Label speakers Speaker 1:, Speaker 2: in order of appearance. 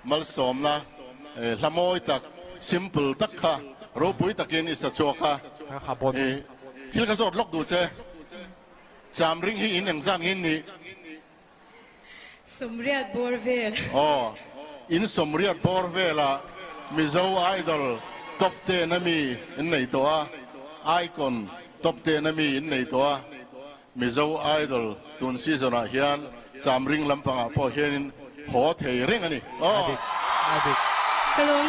Speaker 1: Malsawmna hla mawi tak, simple tak kha ropui takin i sa chhuak a. Thil ka zawt lawk duh che, Chamring hi in engzat nge in nih?
Speaker 2: Sawmriat bawr vel.
Speaker 1: Aw, in sawmriat bawr velah Mizo Idol top ten a mi in nei tawh a, Icon top ten a mi in nei tawh a, Mizo Idol tun season ah hian Chamring lampangah pawh hianin haw thei reng a ni. Aw.
Speaker 3: A dik, a dik.
Speaker 2: Ka lawm.